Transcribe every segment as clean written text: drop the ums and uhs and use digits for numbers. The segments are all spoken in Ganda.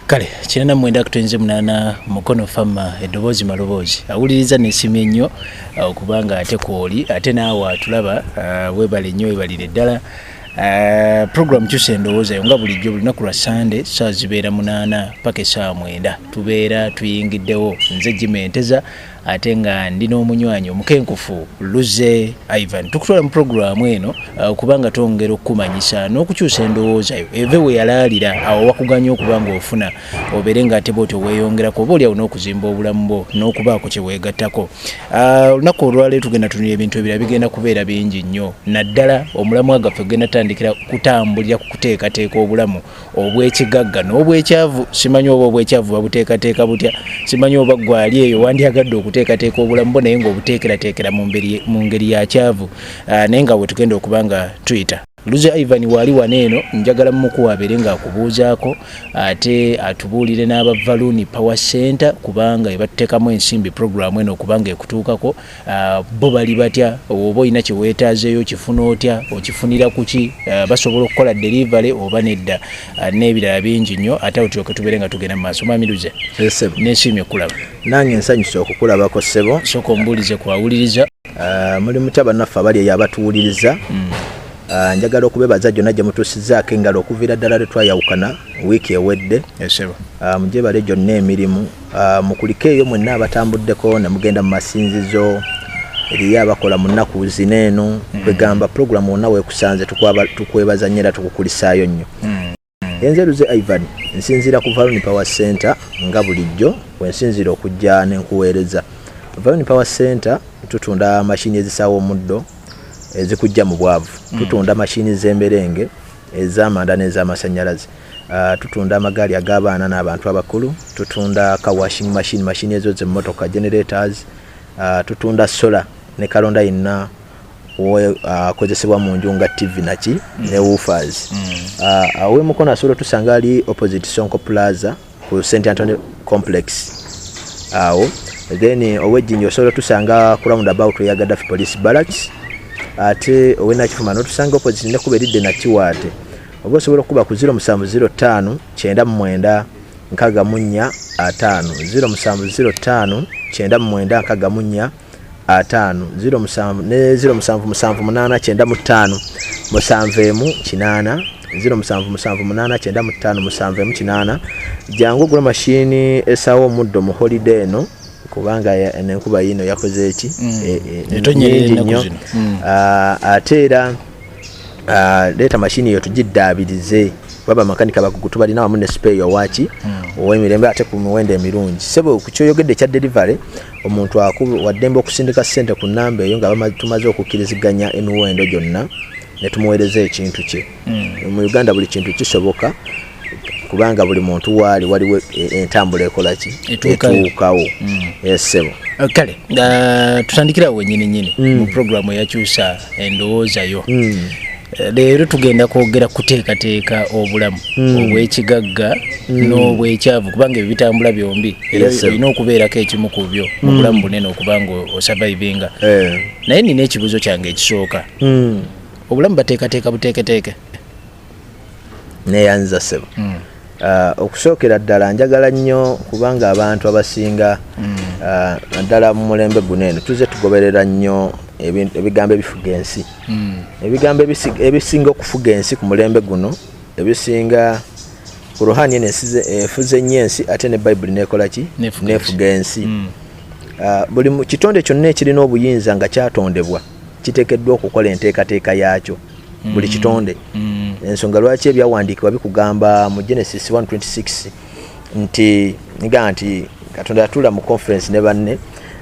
Kale 89.8 Mukono Fama, eddoboozi maloboozi awuliriza nesimye nnyo okubanga ate kwoli ate naawe atulaba, webale nnyo, webalire ddala. Program Kyusa Endowooza yo nga bulijjo buli lunaku lwa Sande saa zibeera 8 paka essaawa 9 tubeera tuyingiddewo. Nze Jimmy Enteza ate nga ndi n'omunywanyi omukenkufu Luze Ivan. Tukutwala mu puroguraamu eno kubanga twongera okukumanyisa n'okukyusa endowooza yo eve we yalaalira awo wakuganya okuba ng'ofuna obeere ng'ate bw'otyo weeyongerako oba oliawo n'okuzimba obulamu bwo n'okubaako kye weegattako. Olunaku olwaleero tugenda tunula ebintu ebirala bigenda kubeera bingi nnyo, naddala omulamwa gwaffe gugenda tutandikira kutambulira ku kuteekateeka obulamu obw'ekigagga n'obwekyavu. Simanyi oba obwekyavu babuteekateeka butya, simanyi oba gwali eyo wandyagadde okuteekateeka obulamu bwo naye ng'obuteekerateekera mu ngeri ya kyavu, naye nga bwe tugenda okuba nga tuyita. Luze Ivan waali wano eno, njagala mumukuwa abeere ng'akubuuzaako ate atubuulire n'aba Valuni Power Center, kubanga ebatuteekamu ensimbi puroguramu eno okubanga ekutuukako. Bo bali batya? Oba olina kye weetaazeeyo okifuna otya? Okifunira kuki? Basobola okukola delivery oba nedda? N'ebirala bingi nnyo, ate awo tulyoke tubeere nga tugenda mu maaso. Mwami Luze, nensiimye okukulaba. Nange nsanyuse okukulabako, ssebo. Sooka ombuulize kwawuliriza. Muli mutya bannaffe abali eyo abatuwuliriza? Njagala okubebaza gyonna gye mutuusizzaako engalo okuviira ddala lwe twayawukana wiiki ewedde. Mugyebale gyonna emirimu. Mukulike eyo mwenna abatambuddeko ne mugenda mu masinzizo, eriyo abakola mu nnaku zino eno. Kwegamba puroguramu wonna weekusanze tukwebaza nnyo era tukukulisaayo nnyo. Enze Luze Ivan, nsinziira ku Valuni Power Center nga bulijjo wensinziira okujja nenkuweereza. Valuni Power Center tutunda mashini ezisaawa omuddo ezikujja mu bwavu, tutunda mashini z'emberenge ez'amanda n'ez'amasannyalaze, tutunda amagaali ag'abaana n'abantu abakulu, tutunda ka washing machine, mashini ezo zemmotoka, generators, tutunda solar ne kalonda yenna akozesebwa mu nju nga TV naki ne woofers. Awe Mukono asobola otusanga ali opposite Sonko Plaza ku St Anthony Complex awo. Then ow'Ejjinja osobola otusanga ku roundabout eya Gaddafi Police Barracks, ate ow'e Nakifuma n'otusanga opposite nekkubo eridde Nakiwaate, oba osobola okukuba ku 0705 99 64 50, 0705 99 64 50, 07 ne 0778 95 71 80, 0778 95 71 80. Jangu ogula mashini esaawa omuddo mu holiday eno, kubanga enkuba yino yakoze eki Etonyerera nyingi ennaku nnyo. zino. Ate era leeta mashini eyo tugiddaabirize, baba makanika bakugu tubalina wamu ne spare owaki ow'emirembe ate ku miwendo emirungi. Sebo, ku kyoyogedde ekya delivery, omuntu waddembe okusindika ssente ku namba eyo nga tumaze okukkiriziganya emiwendo gyonna ne tumuweereza ekintu kye. Mu Uganda buli kintu kisoboka, kubanga buli muntu waali waliwo entambula ekola ki? Etuukayo. Etuukawo. Yes, ssebo. Kale tutandikira awo wennyini nnyini mu puroguramu eyakyusa endowooza yo. Leero tugenda kwogera kuteekateeka obulamu obw'ekigagga n'obwekyavu, kubanga ebyo bitambula byombi era Yes, sir. olina okubeerako ekimu ku byo mu bulamu bunene okuba nga osurvivinga. Naye nina ekibuuzo kyange ekisooka: obulamu bateekateeka buteeketeeke? Neyanza, ssebo. Okusookera ddala njagala nnyo, kubanga abantu abasinga, naddala mu mulembe guno eno, tuze tugoberera nnyo ebigambo ebifuga ensi. Ebigambo ebisinga okufuga ensi ku mulembe guno, ebisinga Kuruhani eno efuze nnyo ensi, ate ne Bayibuli nekola ki? Nefuga. Nefuga ensi. Buli kitonde kyonna ekirina obuyinza nga kyatondebwa kiteekeddwa okukola enteekateeka yaakyo, buli kitonde. Ensonga lwaki ebyawandiikibwa bikugamba mu Genesis 1:26 nti nga nti Katonda yatuula mu conference ne banne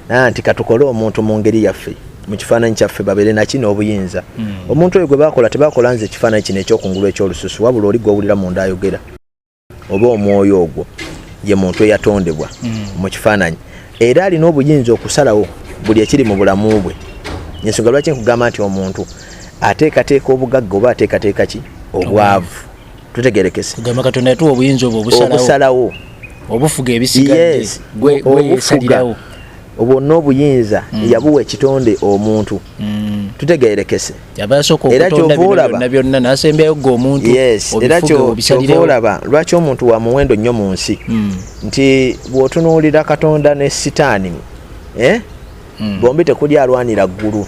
naye nti katukole omuntu mu ngeri yaffe, mu kifaananyi kyaffe, babeere naki? N'obuyinza. Omuntu oyo gwe bakola, tebakola nze ekifaananyi kino ekyokungulu ekyolususu, wabula oli gwowulira munda ayogera oba omwoyo ogwo ye muntu eyatondebwa mu kifaananyi, era alina obuyinza okusalawo buli ekiri mu bulamu bwe. Ensonga lwaki nkugamba nti omuntu ateekateeka obugagga oba ateekateeka ki? Obwavu. Tutegerekese. Kugamba Katonda yatuwa obuyinza obwo obusalawo. Obusalawo. Obufuga ebisigadde. Yes. Gwe Obufuga. yeesalirawo. Obwonna obuyinza yabuwa ekitonde omuntu. Tutegerekese. Yaba yasooka Era okutonda ky'ova bino olaba. byonna byonna n'asembyayo gwe omuntu. Yes, era obifuge, kyova obisalirewo. olaba lwaki omuntu wa muwendo nnyo mu nsi, nti bw'otunuulira Katonda ne Sitaani, eh? Bombi tekuli alwanira ggulu.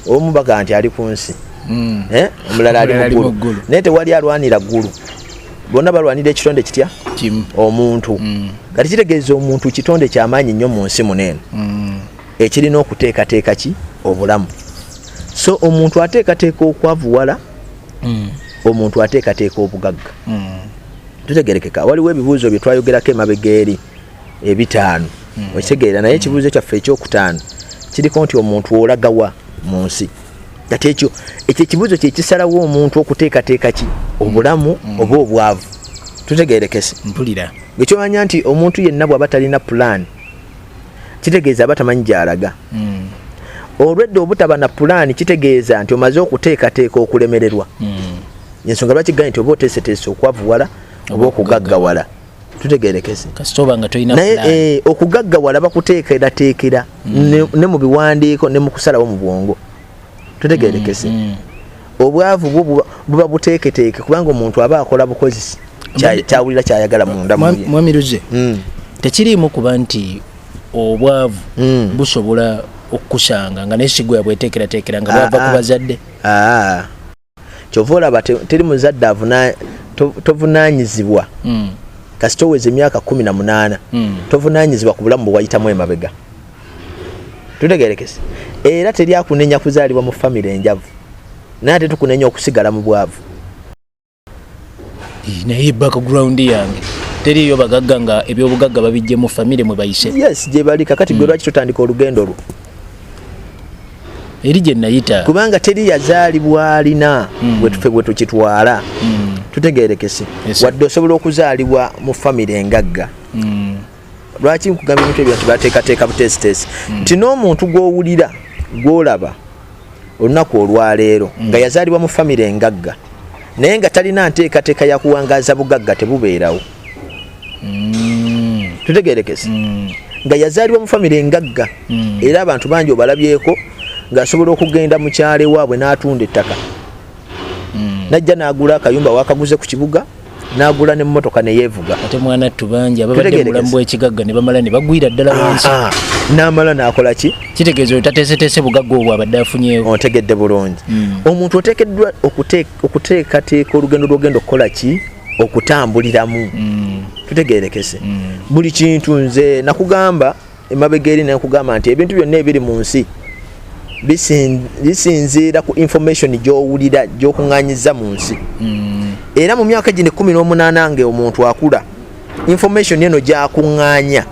Omu baga nti ali ku nsi, eh? Omulala ali Omulala ali mu mu ggulu, ggulu. naye tewali alwanira ggulu, bonna balwanira ekitonde kitya? Kimu. Omuntu. Kati kitegeeza omuntu kitonde kyamaanyi nnyo mu nsi muneeno, ekirina okuteekateeka ki? Obulamu. So omuntu ateekateeka okwavuwala, omuntu ateekateeka obugagga. Tutegerekeka? Waliwo ebibuuzo bye twayogerako emabega eri ebitaano, okitegeera? Naye ekibuuzo kyaffe ekyokutaano kiriko nti omuntu olagawa mu nsi? Kati ekyo ekibuuzo kyekisalawo omuntu okuteekateeka ki? Obulamu oba obwavu. Tutegerekese? Mpulira. Ekyomanya nti omuntu yenna bw'aba talina pulaani, kitegeeza aba tamanyi gy'alaga. Olwedde obutaba na pulaani kitegeeza nti omaze okuteekateeka okulemererwa. Ensonga lwaki gaye nti oba oteeseteese okwavuwala oba okugaggawala. Tutegerekese? Kasita oba nga tolina Naye plan. Okugaggawala bakuteekerateekera ne mu biwandiiko ne mu kusalawo mu bwongo. Tutegerekese? Obwavu bwo buba buteeketeeke, kubanga omuntu aba akola bukozesi kyawulira kyayagala munda mu ye. Mwami Luzze, tekiriimu kuba nti obwavu busobola okukusanga nga naye sigwe yabweteekerateekera, nga bwava ku bazadde? Ah. Kyova olaba teri muzadde tovunaanyizibwa. Kasita oweza emyaka 18, tovunaanyizibwa ku bulamu bwe wayitamu emabega. Tutegerekese? Era teri akunenya kuzaalibwa mu famire enjavu, naye ate tukunenya okusigala mu bwavu. Naye background yange teriiyo bagagga, nga ebyobugagga babijje mu famire mwe bayise. Yes, gye bali. Kakati gwe lwaki totandika olugendo lwo? Eri gye nayita. Kubanga teri yazaalibwa alina. Bwe bwe tukitwala. Tutegerekese? Yes, sir. Wadde osobola okuzaalibwa mu famire engagga, lwaki nkugamba ebintu ebyo nti bateekateeka buteesiteesi, nti n'omuntu gw'owulira gw'olaba olunaku olwaleero nga yazaalibwa mu famire engagga, naye nga talina nteekateeka yakuwangaaza bugagga, tebubeerawo. Tutegerekese? Nga yazaalibwa mu famire engagga, era abantu bangi obalabyeko ng'asobola okugenda mu kyalo ewaabwe n'atunda ettaka, najja n'agula akayumba wakaguze ku kibuga, n'agula n'emmotoka neyeevuga. Ate mwana ttu bangi ababadde mu bulamu bw'ekigagga ne bamala ne bagwira ddala wansi. Ah, n'amala n'akola ki? Kitegeeza oyo tateeseteese bugagga obwo abadde afunyeewo. Ontegedde bulungi. Omuntu oteekeddwa okuteekateeka olugendo lwogenda okukola ki? Okutambuliramu. Tutegerekese? Buli kintu nze nakugamba emabega eri, nenkugamba nti ebintu byonna ebiri mu nsi bisinziira ku information gy'owulira, gy'okuŋŋanyiza mu nsi. Era mu myaka gino 18 nga omuntu akula, information eno gyakuŋŋaanya,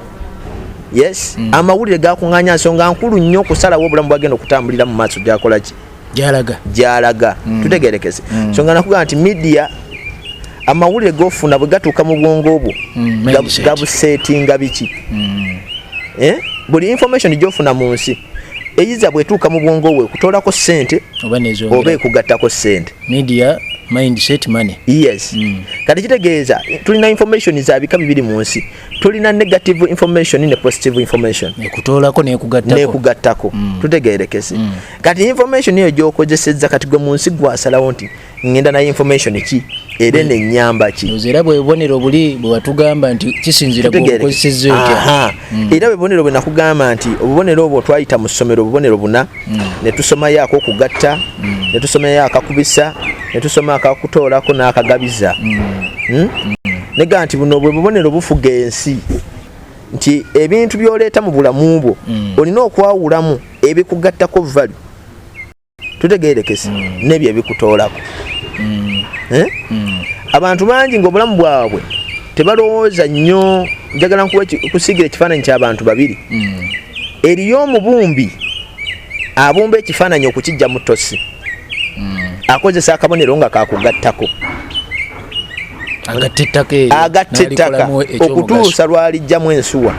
yes, amawulire gakuŋŋaanya nsonga nkulu nnyo okusalawo obulamu bwagenda okutambulira mu maaso, gyakola ki? Gyalaga. Gyalaga. Tutegerekese? So nga nakugamba nti media, amawulire gofuna bwe gatuuka mu bwongo bwo, Mindset. Gabusetinga biki? Eh? Buli information gyofuna mu nsi eyiza bwetuuka mu bwongo bwe kutoolako ssente oba nezongera, oba ekugattako ssente. Media, mindset, money. Yes. Kati kitegeeza tulina information za bika bibiri mu nsi: tulina negative information ne positive information. Ekutoolako nekugattako. Nekugattako. Tutegerekese? Kati information eyo gyokozesezza, kati gwe mu nsi gwasalawo nti ngenda na information ki era eno ennyamba ki? Ndowooza era bwe bubonero buli bwe watugamba nti kisinziira Tutegeere. gweokozesezza otya. Aha. Era bwe bubonero bwe nakugamba nti obubonero obwo twayita mu ssomero obubonero buna, ne tusomayo ak'okugatta, ne tusomayo akakubisa, ne tusoma akakutoolako n'akagabiza. Nega nti buno bwe bubonero bufuga ensi, nti ebintu by'oleeta mu bulamu bwo olina okwawulamu ebikugattako value, tutegerekese, n'ebyo ebikutoolako. Eh? Abantu bangi ng'obulamu bwabwe tebalowooza nnyo. Njagala nkuwa kusiigira ekifaananyi ky'abantu babiri. Eriyo omubumbi abumba ekifaananyi okukijja mu ttosi, akozesa akabonero nga kakugattako. Agatta ettaka eryo, Agatta ettaka n'alikolamu ekyomugaso. Okutuusa lwalijjamu ensuwa,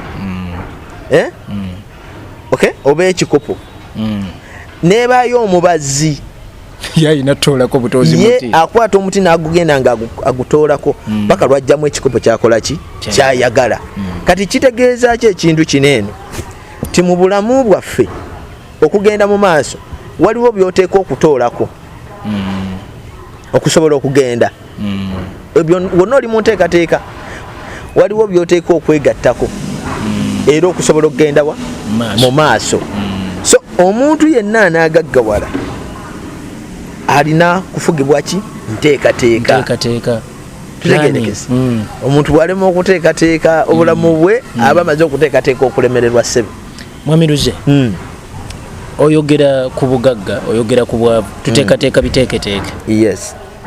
Eh? Okay? Oba ekikopo. Nebaayo omubazzi. Yayina tutoolako butozi Ye muti. akwata omuti n'agugenda nga agutoolako paka lwajjamu ekikopo kyakola ki? Kyayagala. Kati kitegeeza ki ekintu kino eno? Ti mu bulamu bwaffe okugenda mu maaso waliwo by'oteeka okutoolako okusobola okugenda. Ebyo wonna oli mu nteekateeka, waliwo by'oteeka okwegattako era okusobola okugenda wa? Mu maaso. Mu maaso. So omuntu yenna anaagaggawala alina kufugibwa ki? Nteekateeka. Nteekateeka. Tutegerekese. Planning. Omuntu bw'alema okuteekateeka obulamu bwe, aba amaze okuteekateeka okulemererwa, ssebe. Mwami Luze, oyogera ku bugagga, oyogera ku bwavu, tuteekateeka biteeketeeke.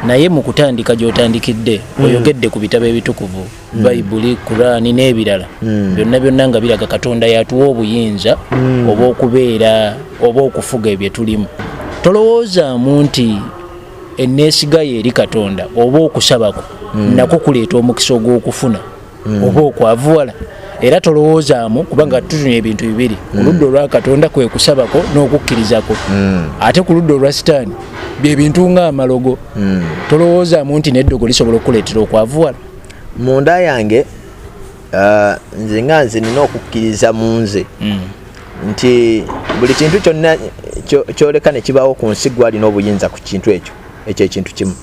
Naye mu kutandika gy'otandikidde, oyogedde ku bitabo ebitukuvu, Bayibuli, Kurani n'ebirala byonna byonna, nga biraga Katonda yatuwa obuyinza oba okubeera oba okufuga ebyo tulimu. Tolowoozaamu nti enneesiga yo eri Katonda oba okusabako nako kuleeta omukisa ogw'okufuna oba okwavuwala? Era tolowoozaamu, kubanga tutunya ebintu bibiri: ku ludda olwa Katonda kwe kusabako n'okukkirizako, ate ku ludda olwa Sitaani bye bintu ng'amalogo. Tolowoozaamu nti n'eddogo lisobola okukuleetera okwavuwala? Munda yange, nze nga nze nina okukkiriza mu nze nti buli kintu kyonna kyoleka ne kibaawo ku nsi, gwalina obuyinza ku kintu ekyo. Ekyo ekintu kimu.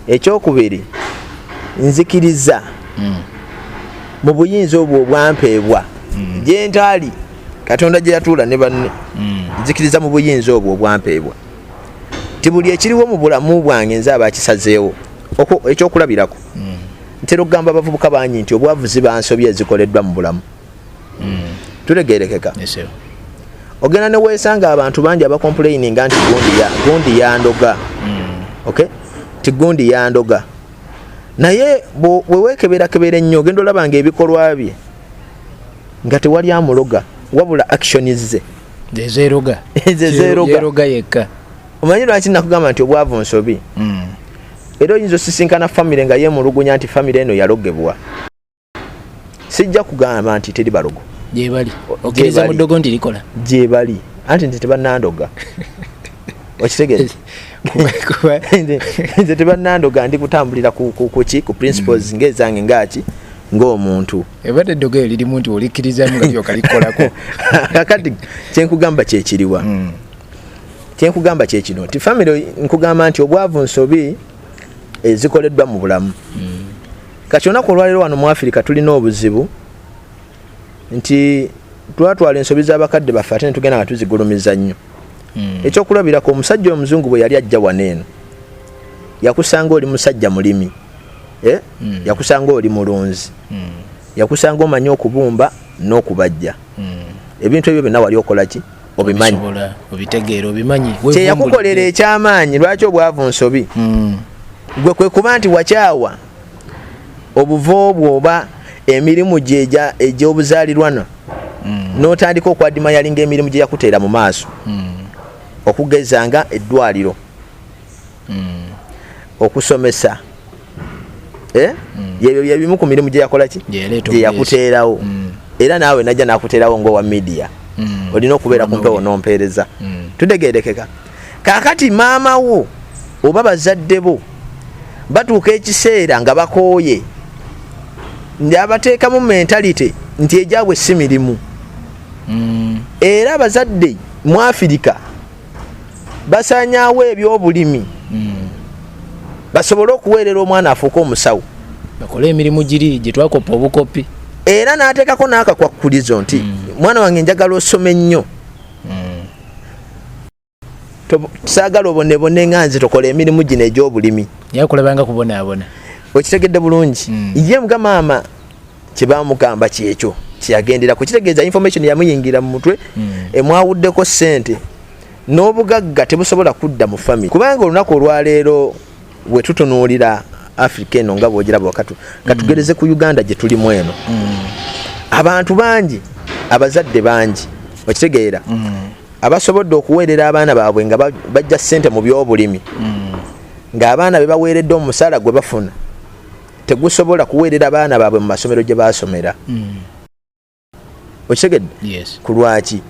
Ekyokubiri, nzikiriza mu buyinza obwo obwampeebwa gye ntaali, Katonda gye yatuula ne banne. Nzikiriza mu buyinza obwo obwampeebwa nti buli ekiriwo mu bulamu bwange nze aba akisazeewo. Ekyokulabirako, ntera okugamba abavubuka bangi nti obwavu ziba nsobi ezikoleddwa mu bulamu. Tulegerekeka? Yes, sir. Ogenda ne weesanga abantu bangi abacomplaininga nti gundi yandoga, okay, ti gundi yandoga, naye bwe weekeberakebera ennyo, ogenda olaba nga ebikolwa bye nga tewali amuloga, wabula actions ze Ezeeroga. Ezo zeeroga. Yeeroga yekka. Omanyi lwaki nakugamba nti obwavu nsobi? Era oyinza osisinkana famire nga yeemulugunya nti famire eno yalogebwa. Sijja kugamba nti teri balogo. Gyebali. Okkiriza mu ddogo nti likola? Gyebali, anti nti tebannandoga, okitegeere. Nze tebannandoga, ndi kutambulira kuki, ku principles ng'ezange ngaaki ng'omuntu. Ebadde eddogo eryo lirimu nti olikkirizamu nga lyoka likolako. Kakati kyenkugamba kyekiriwa? Kyenkugamba kyekino nti famire, nkugamba nti obwavu nsobi ezikoleddwa mu bulamu. Kati olunaku olwaleero wano mu Afirika tulina obuzibu nti twatwala ensobi z'abakadde baffe ate netugenda nga tuzigulumiza nnyo. Ekyokulabirako, omusajja omuzungu bwe yali ajja wano eno, yakusanga oli musajja mulimi, eh? Yakusanga oli mulunzi, yakusanga omanyi okubumba n'okubajja. Ebintu ebyo byonna wali okola ki? Obimanyi. Obisobola, obitegeera, obimanyi. Kyeyakukolera ekyamaanyi, lwaki obwavu nsobi, gwe kwe kuba nti wakyawa obuvo bwo oba emirimu gye egy'obuzaalirwana, n'otandika okwadmiringa emirimu gye yakuteera mu maaso, okugeza nga eddwaliro, okusomesa, eh? Yebyo byebimu ku mirimu gye yakola ki? Gye yaleeta. Gye yakuteerawo. Era naawe najja n'akuteerawo ng'owa media, olina okubeera ku mpewo n'ompeereza. Tutegerekeka? Kaakati maama wo oba bazadde bo batuuka ekiseera nga bakooye, abateekamu mentality nti egyabwe si mirimu. Era abazadde mu Afirika basaanyaawo ebyobulimi basobole okuweerera omwana afuuke omusawo. Bakole emirimu giri gye twakopa obukopi. Era n'ateekako n'akakwakkulizo nti mwana wange, njagala osome nnyo, saagala obonebone nga nze, tokola emirimu gino egy'obulimi. Yakulabanga kubonaabona. Okitegedde bulungi? Ye mga maama kyebamugamba kyekyo kyeyagenderako, kitegeeza information yamuyingira mu mutwe, emwawuddeko ssente n'obugagga tebusobola kudda mu family. Kubanga olunaku olwaleero bwe tutunuulira Africa eno nga bwogiraba, katugereze ku Uganda gye tulimu eno, abantu bangi, abazadde bangi, okitegeera, abasobodde okuweerera abaana baabwe nga bajja ssente mu byobulimi, ng'abaana be baweeredde omusaala gwe bafuna tegusobola kuweerera baana baabwe mu masomero gye basomera. Okitegedde? Yes. Ku lwaki?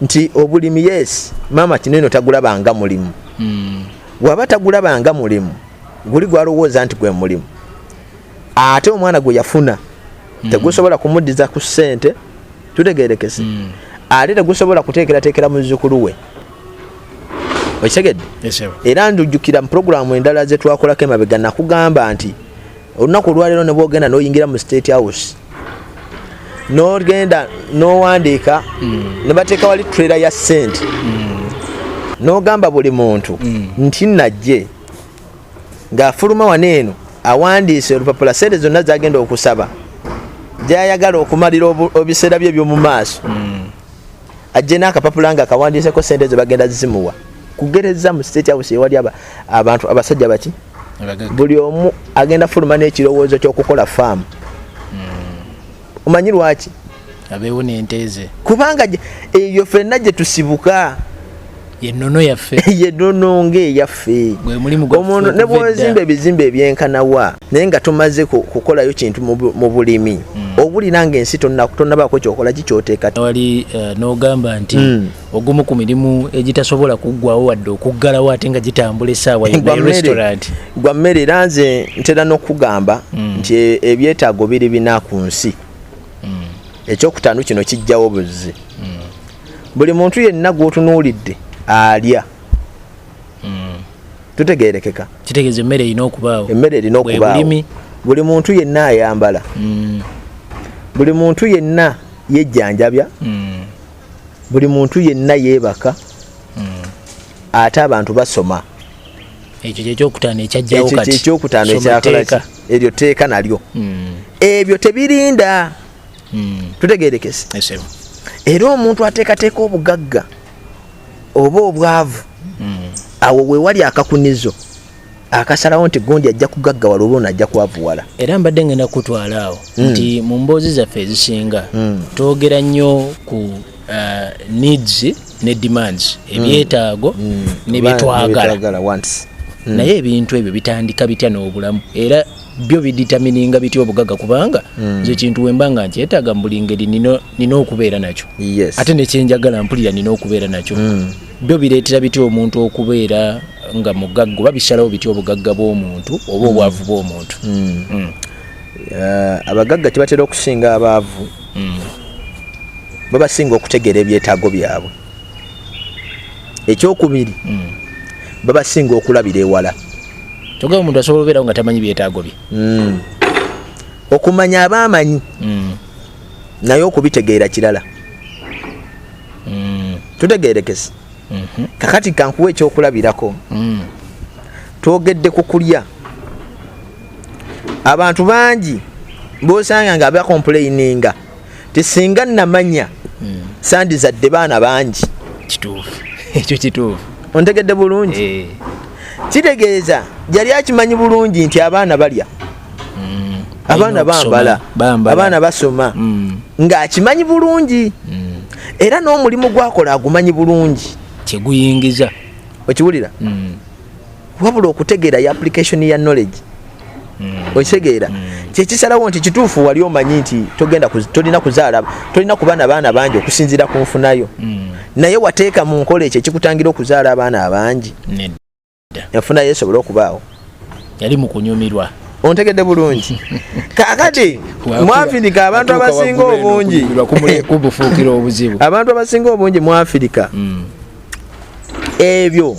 Nti obulimi, yes, maama kino eno tagulabanga mulimu. Bw'aba tagulabanga mulimu, guli gwalowooza nti gwe mulimu, ate omwana gwe yafuna tegusobola kumuddiza ku ssente. Tutegerekese? Ate tegusobola kuteekerateekera muzzukulu we. Okitegedde? Yes, sir. Era ndujjukira mu puroguramu endala ze twakolako emabega, nakugamba nti olunaku olwaleero ne bwogenda n'oyingira mu State House, n'ogenda n'owandiika ne bateeka wali trailer ya ssente, n'ogamba buli muntu nti najje ng'afuluma wano eno awandiise olupapula sente zonna zagenda okusaba, gyayagala okumalira ebiseera bye eby'omu maaso, ajje n'akapapula nga kawandiiseko sente ze bagenda zimuwa. Kugereza mu State House ewali abantu abasajja baki? Abagagga. Buli omu agenda fuluma n'ekirowoozo ky'okukola faamu. Omanyi lwaki? Abeewo n'ente ze. Kubanga eyo ffenna gye tusibuka. Yennono yaffe. Yennono ng'eyaffe. Gwe mulimu gwaffe Omuntu ne okuva bwozimba edda. ebizimbe ebyenkanawa, naye nga tomaze kukolayo kintu mu bulimi, obulira ng'ensi tonnabaako kyokola kikyoteeka. Wali n'ogamba nti ogumu ku mirimu egitasobola kuggwawo wadde okuggalawo ate nga gitambula essaawa yonna, Gwa mmere. restaurant. Gwa mmere. Era nze ntera n'okugamba nti ebyetaago biri bina ku nsi. Ekyokutaano kino kijjawo buzzi. Buli muntu yenna gw'otunuulidde alya. Tutegerekeka? Kitegeeza emmere erina okubaawo. Emmere erina Bwe okubaawo. bulimi. Buli muntu yenna ayambala. Buli muntu yenna yejjanjabya. Buli muntu yenna yeebaka. Ate abantu basoma. Ekyo kyekyokutaano ekyajjawo Ekyo kati. kyekyokutaano. Soma Ekyakola tteeka. ki? Eryo tteeka nalyo. Ebyo tebirinda. Tutegerekese? Yes, sir. Era omuntu ateekateeka obugagga oba obwavu, awo wewali akakunizo akasalawo nti gundi ajja kugaggawala oba ono ajja kwavuwala. Era mbadde ngenda kutwala awo nti mu mboozi zaffe ezisinga twogera nnyo ku needs ne demands, ebyetaago ne byetwagala. Byetwagala, wants. Naye ebintu ebyo bitandika bitya n'obulamu, era byo bidetermininga bitya obugagga? Kubanga nze kintu wemba nga nkyetaaga mu buli ngeri, nina okubeera nakyo, ate nekyenjagala mpulira nina okubeera nakyo. Byo bireetera bitya omuntu okubeera nga mugagga, oba bisalawo bitya obugagga bw'omuntu oba obwavu bw'omuntu? Abagagga kibatera okusinga abaavu, babasinga okutegeera ebyetaago byabwe. Ekyokubiri, babasinga okulabira ewala. Kyogamba omuntu asobola obeerawo nga tamanyi byetaago bye? Okumanya aba amanyi, naye okubitegeera kirala. Tutegerekese? Kakati kankuwa ekyokulabirako. Twogedde ku kulya. Abantu bangi bosanga nga bacomplaininga ti singa namanya sandizadde baana bangi. Kituufu, ekyo kituufu. Ontegedde bulungi? Eh. Kitegeeza yali akimanyi bulungi nti abaana balya, abaana Balina okusoma, bambala, bambala. abaana basoma, ng'akimanyi bulungi, era n'omulimu gwakola agumanyi bulungi kyeguyingiza. Okiwulira? Wabula okutegeera ya application ya knowledge. Okitegeera? Kyekisalawo nti kituufu wali omanyi nti togenda tolina kuzaala, tolina kuba na baana bangi okusinziira ku nfunayo, naye wateeka mu nkola ekyo ekikutangira okuzaala abaana abangi, Nedda. enfunayo esobole okubaawo. Yali mu kunyumirwa. Ontegedde bulungi? Kakati mu Afirika abantu Atuuka abasinga waggulu eno, obungi, okunyumirwa kumufuukira obuzibu. Abantu abasinga obungi mu Afirika, ebyo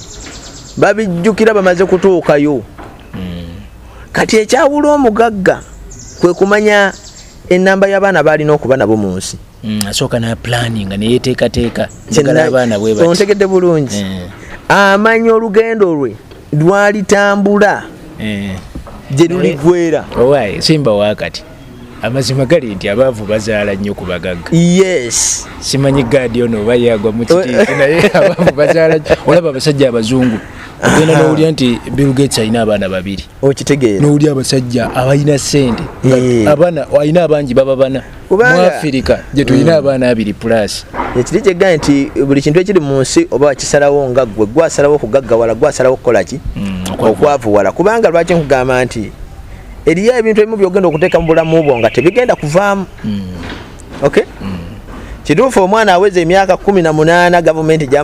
babijjukira bamaze kutuukayo. Kati ekyawula omugagga kwe kumanya enamba y'abaana balina okuba nabo mu nsi. Asooka na planning neyeteekateeka, njagala abaana bwe bati. Ontegedde bulungi? Eh. Amanya olugendo lwe lwalitambula gye luligwera. Owaaye simba wakati, amazima gali nti abaavu bazaala nnyo ku bagagga. Simanyi gaadi ono oba yagwa mu kitiiti, naye abaavu bazaala nnyo. Olaba abasajja abazungu, ogenda n'owulira nti Bill Gates alina abaana babiri. Okitegeera? N'owulira abasajja abalina ssente nga abaana alina abangi baba bana. Mu Afirika gye tulina abaana abiri plus. Ekiri kyeggaye nti buli kintu ekiri mu nsi oba wakisalawo nga ggwe gwasalawo okugaggawala, gwasalawo okukola ki? Okwavuwala. Okwavuwala. Kubanga lwaki nkugamba nti eriyo ebintu ebimu byogenda okuteeka mu bulamu bwo nga tebigenda kuvaamu. Okay, kituufu omwana aweza emyaka 18 gavumenti.